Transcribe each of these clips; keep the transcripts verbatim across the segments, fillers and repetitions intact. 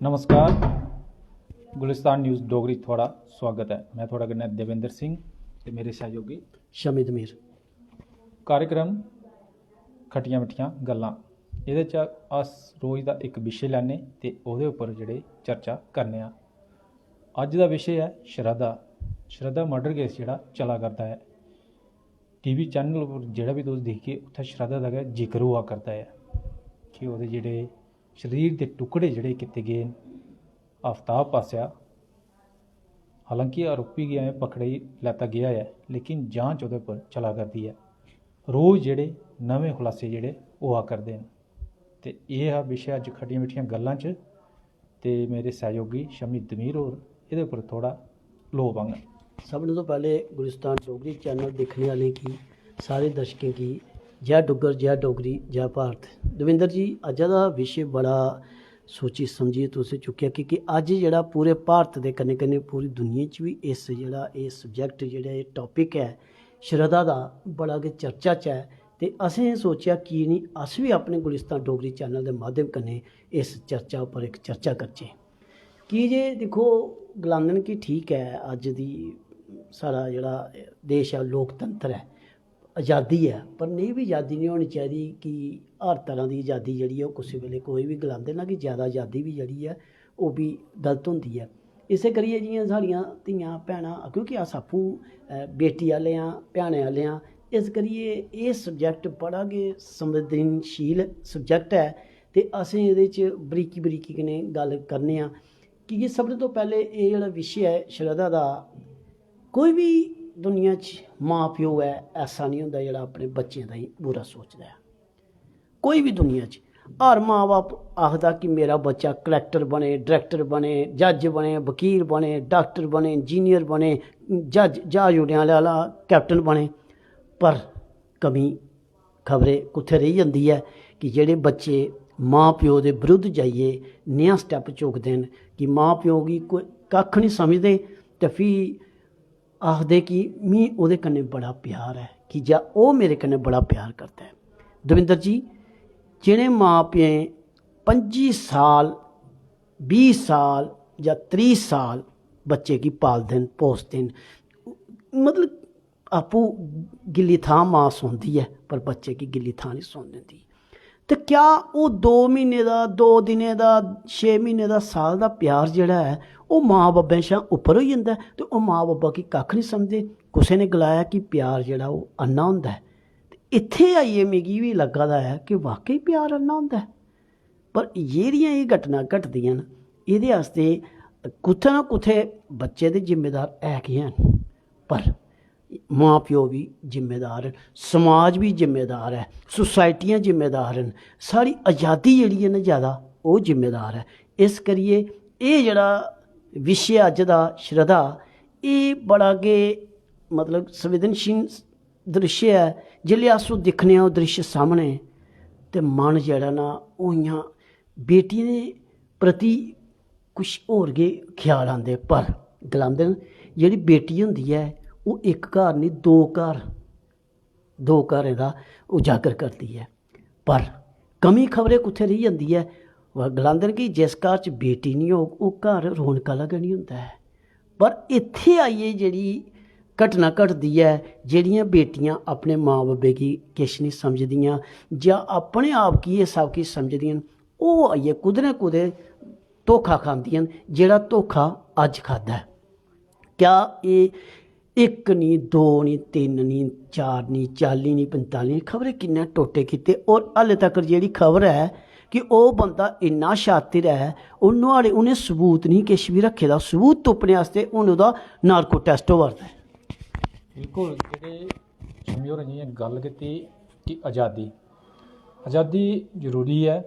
नमस्कार, गुलिस्तान न्यूज़ डोगरी थुआढ़ा सुआगत ऐ। में थुआढ़े कन्नै देवेंद्र सिंह ते मेरे सैहयोगी शमिद मीर। कार्यक्रम खट्टियां मिट्ठियां गल्लां, एह्दे च अस रोज़ दा इक विशे लैन्ने ते ओह्दे उप्पर जेह्ड़े चर्चा करने आं। अज्ज दा विशे ऐ शरधा। शरधा मर्डर केस जेह्ड़ा चला करदा ऐ, टीवी चैनल उप्पर जेह्ड़ा बी तुस दिखगे, उत्थै शरधा दा गै जिक्र होआ करदा ऐ कि ओह्दे जेह्ड़े शरीर दे टुकड़े जेह्ड़े कीते गे न आफताब पासेआ। हालांकि आरोपी गी अजें पकड़ी लैता गेआ ऐ, लेकिन जांच ओह्दे पर चला करदी ऐ। रोज जेह्ड़े नमें खुलासे जेह्ड़े होआ करदे न। ते एह् हा विशे अज्ज खट्टियां मिट्ठियां गल्लां च। ते मेरे सैहयोगी शमी दमीर होर एह्दे पर थोह्ड़ा लोऽ पाङन। सभनें तो पैह्ले गुलिस्तान डोगरी चैनल दिक्खने आह्लें गी, सारे दर्शकें गी जै डुग्गर, जै डोगरी, जै भारत। दविंदर जी, अज्जा दा विशे बड़ा सोची समझियै तुसें चुक्केआ, की कि अज्ज जेह्ड़ा पूरे भारत दे कन्नै कन्नै पूरी दुनिया च बी इस जेह्ड़ा एह् सब्जैक्ट, जेह्ड़ा एह् टॉपिक ऐ शरधा दा, बड़ा गै चर्चा च ऐ। ते असें सोचेआ की निं अस बी अपने गुलिस्तान डोगरी चैनल दे माध्यम कन्नै इस चर्चा उप्पर इक चर्चा करचै। की जे दिक्खो, गलांदे न कि ठीक ऐ, अज्ज दी साढ़ा जेह्ड़ा देश ऐ, लोकतंत्र ऐ, अजादी ऐ, पर नेही बी अजादी निं होनी चाहिदी कि हर तरह दी अजादी जेह्ड़ी ऐ, ओह् कुसै बेल्लै कोई बी गलांदे न कि जैदा अजादी बी जेह्ड़ी ऐ, ओह् बी गलत होंदी ऐ। इस्सै करियै जि'यां साढ़ियां धियां भैनां, क्योंकि अस आपूं, अ, बेटी आह्ले आं, भैनें आह्ले आं, इस करियै एह् सब्जैक्ट बड़ा गै संवेदनशील सब्जैक्ट ऐ ते असें एह्दे च बरीकी बरीकी कन्नै गल्ल करने आं। की के सभनें तो पैह्लें एह् जेह्ड़ा विशे ऐ शरधा दा, कोई बी दुनिया च मां प्यो ऐ, ऐसा निं होंदा जेह्ड़ा अपने बच्चें ताईं बुरा सोचदा ऐ। कोई बी दुनिया च हर मां बब्ब आखदा कि मेरा बच्चा कलैक्टर बने, डायरैक्टर बने, जज बने, वकील बने, डाक्टर बने, इंजीनियर बने, जज, ज्हाज उड्डने आह्ले आह्ला कैप्टन बने। पर कमी खबरै कुत्थै रेही जंदी ऐ कि जेह्ड़े बच्चे मां प्यो दे विरुद्ध जाइयै नेहा स्टैप चुकदे न कि मां प्यो गी कोई कक्ख निं समझदे, ते फ्ही आखदे कि मी ओह्दे कन्नै बड़ा प्यार ऐ, की जा ओह् मेरे कन्नै बड़ा प्यार करदा ऐ। दविंदर जी, जि'नें मां प्यें पंजी साल, बीह् साल जां त्रीह् साल बच्चे गी पालदे न, पोसदे न, मतलब, आपूं गिल्ली थां मां सौंदी ऐ, पर बच्चे गी गिल्ली थां निं सौन दिंदी। ते क्या ओह् दो म्हीने दा, दो दिनें दा, छे म्हीने दा, साल दा प्यार जेह्ड़ा ऐ, ओह् मां बब्बें शा उप्पर होई जंदा ऐ? ते ओह् मां बब्बा गी कक्ख निं समझदे। कुसै ने गलाया कि प्यार जेह्ड़ा ओह् अन्ना होंदा ऐ। ते इत्थै आइयै मिगी बी लग्गा दा ऐ कि वाकई प्यार अन्ना होंदा ऐ। पर जेह्ड़ियां एह् घटनां घटदियां न, एह्दे आस्तै कुत्थै ना कुत्थै बच्चे दे जिम्मेदार है गै हैन, पर मां प्यो बी जिम्मेदार न, समाज बी जिम्मेदार ऐ, सोसाइटियां जिम्मेदार न, साढ़ी अजादी जेह्ड़ी ऐ ना जैदा, ओह् जिम्मेदार ऐ। इस करियै एह् जेह्ड़ा विशे अज्ज दा शरधा, एह् बड़ा गै, मतलब, संवेदनशील दृश्य ऐ। जिसलै अस ओह् दिक्खने आं, ओह् दृश्य सामनै, ते मन जेह्ड़ा ना, ओह् इ'यां बेटियें दे प्रति कुछ होर गै ख्याल आंदे। पर गलांदे न, जेह्ड़ी बेटी होंदी ऐ, ओह् इक घर निं, दो घर, दो घरें दा उजागर करदी ऐ। पर कमी खबरै कुत्थै रेही जंदी ऐ? व-, गलांदे न कि जिस घर च बेटी निं होग, ओह् घर रौनक आह्ला गै निं होंदा ऐ। पर इत्थै आइयै जेह्ड़ी घटना घटदी ऐ, जेह्ड़ियां बेटियां अपने मां बब्बै गी किश निं समझदियां जां अपने आप गी एह् सब किश समझदियां न, ओह् आइयै कुतै ना कुतै धोखा खंदियां न, जेह्ड़ा धोखा अज्ज खाद्धा ऐ। क्या एह् इक निं, दो निं, तिन्न निं, चार निं, चाली निं, पंताली निं, खबरै किन्ने टोटे कीते। होर हाले तक जेह्ड़ी खबर ऐ कि ओह् बंदा इन्ना शातिर ऐ, ओह् नुहाड़े, उ'नें सबूत निं किश बी रक्खे दा, सबूत तुप्पने आस्तै हून ओह्दा नार्को टैस्ट होआ दा ऐ। बिल्कुल, जेह्ड़े शमी होरें जि'यां गल्ल कीती कि अजादी, अजादी जरूरी ऐ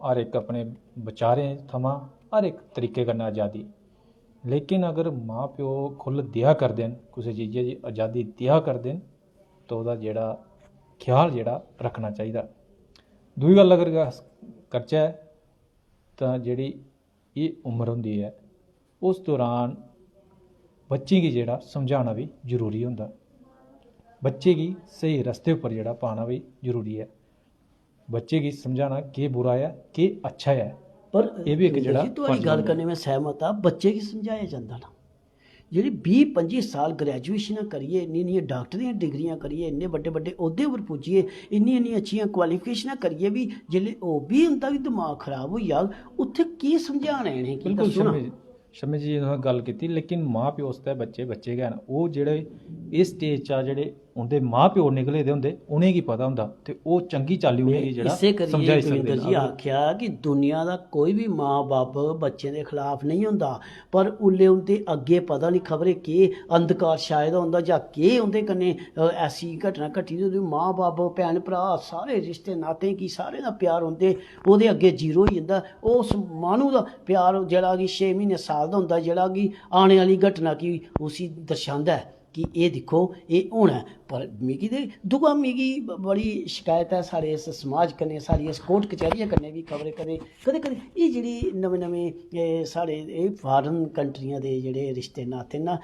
हर इक अपने बचारें थमां, हर इक तरीके कन्नै अजादी। लेकिन अगर मां प्यो खु'ल्ल देआ करदे न, कुसै चीजै दी अजादी देआ करदे न, ते ओह्दा जेह्ड़ा ख्याल जेह्ड़ा रक्खना चाहिदा। दूई गल्ल अगर अस करचै, तां जेह्ड़ी एह् उम्र होंदी ऐ, उस दौरान बच्चें गी जेह्ड़ा समझाना बी जरूरी होंदा। बच्चे गी स्हेई रस्ते उप्पर जेह्ड़ा पाना बी जरूरी ऐ। बच्चे गी समझाना केह् बुरा ऐ, केह् अच्छा ऐ, पर एह् बी इक जेह्ड़ा जी, थुआढ़ी गल्ल कन्नै में सैह्मत आं, बच्चे गी समझाया जंदा ना। जेह्ड़ी बीह् पंजी साल ग्रैजुएशनां करियै, इन्नी इन्नियां डाक्टर दियां डिग्रियां करियै, इन्ने बड्डे बड्डे ओह्दे उप्पर पुज्जियै, इन्नी इन्नी अच्छियां क्वालिफिकेशनां करियै बी जेल्लै ओह् बी, उं'दा बी दमाग खराब होई जाग, उत्थै की समझाना इ'नेंगी? बिल्कुल दस्सो ना। शम्मी जी, शम्मी जी, तुसें गल्ल कीती, लेकिन मां प्यो आस्तै बच्चे बच्चे गै न। ओह् जेह्ड़े इस स्टेज चा जेह्ड़े उं'दे मां प्यो निकले दे होंदे, उ'नेंगी पता होंदा ते ओह् चंगी चाल्ली उ'नेंगी जेह्ड़ा इस्सै करियै समझाई सकदे गोविंदर जी न। आखेआ कि दुनिया दा कोई बी मां बब्ब बच्चें दे खलाफ नेईं होंदा, पर उल्लै उं'दे अग्गें पता निं खबरै केह् अंधकार छाए दा होंदा जां केह् उं'दे कन्नै, अ, ऐसी घटना घटी दी होंदी। मां बब्ब, भैन भ्राऽ, सारे रिश्ते नातें गी, सारें दा प्यार उं'दे, ओह्दे अग्गें जीरो होई जंदा। ओह् उस माह्नू दा प्यार जेह्ड़ा कि छे म्हीने, साल दा होंदा, जेह्ड़ा कि आने आह्ली घटना गी उसी दर्शांदा ऐ कि एह् दिक्खो, एह् होना ऐ। पर मिगी ते दूआ, मिगी ब-, बड़ी शकैत ऐ साढ़े इस समाज कन्नै, साढ़ी इस कोर्ट कचैह्रियें कन्नै बी। खबरै कदें, कदें कदें एह् जेह्ड़ी नमें नमें, एह् साढ़े, एह् फारेन कंट्रियां दे जेह्ड़े रिश्ते नाते न,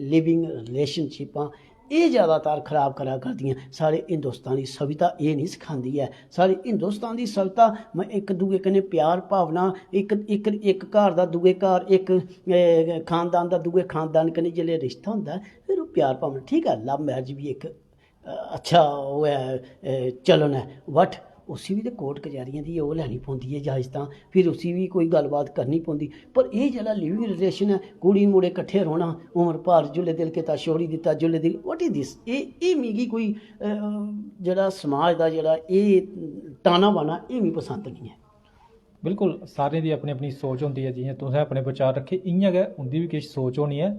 लिविंग रिलेशनशिपां, एह् जैदातर खराब करा करदियां। साढ़े हिंदुस्तानी सभ्यता एह् निं सखांदी ऐ। साढ़े हिंदुस्तान दी सभ्यता म-, इक दूए कन्नै प्यार भावना, इक, इक, इक घर दा दूए घर, इक, ए, खानदान दा दूए खानदान कन्नै जेल्लै रिश्ता होंदा ऐ, फिर ओह् प्यार भावना, ठीक ऐ, लव मैरिज बी इक, अ, अच्छा ओह् ऐ, ए, चलन ऐ, but उसी बी ते कोर्ट कचैह्रियें दी ओह् लैनी पौंदी ऐ इजाजतां, फिर उसी बी कोई गल्लबात करनी पौंदी। पर एह् जेह्ड़ा लिविंग रिलेशन ऐ, कुड़ी मुड़े कट्ठे रौह्ना, उम्र भर जुल्लै दिल कीता छोड़ी दित्ता, जुल्लै दिल, what is this? एह्, एह् मिगी कोई, अ, जेह्ड़ा समाज दा जेह्ड़ा एह् ताना बाना, एह् मिगी पसंद निं ऐ। बिल्कुल, सारें दी अपनी अपनी सोच होंदी ऐ। जि'यां तुसें अपने विचार रक्खे, इ'यां गै उं'दी बी किश सोच होनी ऐ।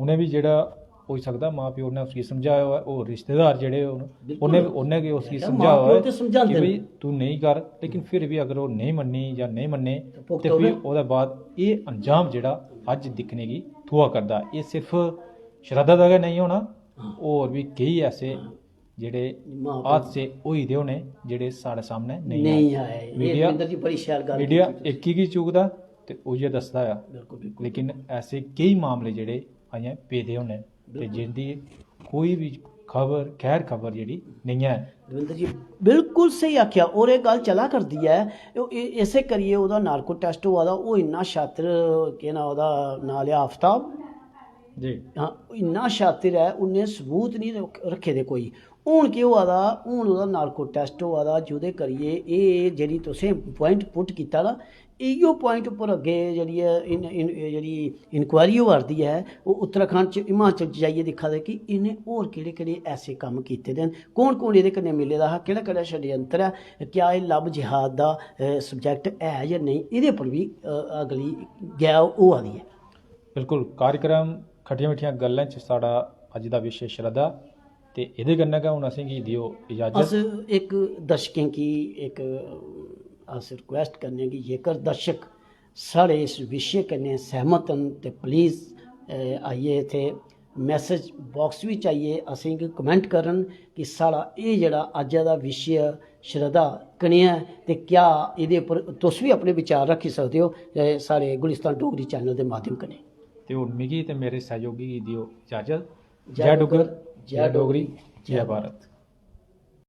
उ'नें बी जेह्ड़ा होई सकदा मां प्यो ने उसगी समझाया होऐ, होर रिश्तेदार जेह्ड़े होन, बिल्कुल। उ'नें, उ'नें गै उसगी एह्दा समझाया मां प्यो होऐ ते समझांदे कि न। भई तूं नेईं कर, लेकिन फिर बी अगर ओह् नेईं मन्नी जां नेईं मन्ने, ते भुगतोग। ते फ्ही ओह्दे बाद एह् अंजाम जेह्ड़ा अज्ज दिक्खने गी थ्होआ करदा। एह् सिर्फ श्रद्धा दा गै नेईं होना, हां। होर बी केई ऐसे हां। जेह्ड़े मां प्यो हादसे होई दे होने, जेह्ड़े साढ़े सामनै नेईं नेईं आए। आए। एह् मीडिया, रविंदर जी बड़ी शैल गल्ल मीडिया कीती तुसें। इक गी चूकदा ते उ'ऐ दसदा ऐ। बिल्कुल, बिल्कुल। लेकिन ऐसे केई मामले जेह्ड़े अजें पेदे होने ते बिल्कुल। जिं'दी कोई बी खबर, खैर खबर जेह्ड़ी नेईं ऐ। रविंदर जी, बिल्कुल स्हेई आखेआ। होर एह् गल्ल चला करदी ऐ, ओह्, ए-, इस्सै करियै ओह्दा नार्को टैस्ट होआ दा। ओह् इन्ना शातिर, केह् नांऽ ओह्दा, नांऽ लेआ, आफताब। जी। हां, इन्ना शातिर ऐ, उन्नै सबूत निं रख-, रक्खे दे कोई। हून केह् होआ दा, हून ओह्दा नार्को टैस्ट होआ दा, जेह्दे करियै एह् जेह्ड़ी तुसें प्वाइंट पुट कीता ना, इ'यो प्वाइंट उप्पर अग्गें जेह्ड़ी ऐ इन-, इन-, एह् जेह्ड़ी इन्क्वायरी होआ 'रदी ऐ, ओह् उत्तराखंड च, हिमाचल च जाइयै दिक्खा दे कि इ'नें होर केह्ड़े-केह्ड़े ऐसे कम्म कीते दे न, कौन-कौन एह्दे कन्नै मिले दा हा, केह्ड़ा-केह्ड़ा षड्यंत्र ऐ, क्या एह् लव जिहाद दा, अ, सब्जैक्ट ऐ जां नेईं, एह्दे उप्पर बी, अ, अगली गै होआ दी ऐ। बिल्कुल, कार्यक्रम खट्टियां मिट्ठियां गल्लां च साढ़ा अज्ज दा विशे श्रद्धा, ते एह्दे कन्नै गै हून असेंगी देओ इजाजत। अस इक दर्शकें गी इक, अस रिक्वेस्ट करने कि जेकर दर्शक साढ़े इस विशे कन्नै सैह्मत न ते प्लीज, अ, आइयै इत्थै मैसेज बाक्स बिच आइयै असेंगी कमेंट करन कि साढ़ा एह् जेह्ड़ा अज्जै दा विशे ऐ, श्रद्धा कनेहा ऐ, ते क्या एह्दे उप्पर तुस बी अपने विचार रक्खी सकदे ओ, अ, साढ़े गुलिस्तान डोगरी चैनल दे माध्यम कन्नै। ते हून मिगी ते मेरे सैहयोगी गी देओ इजाजत। जै जै डुग्गर, डुग्गर, जै जै डोगरी, डोगरी, जै जै भारत।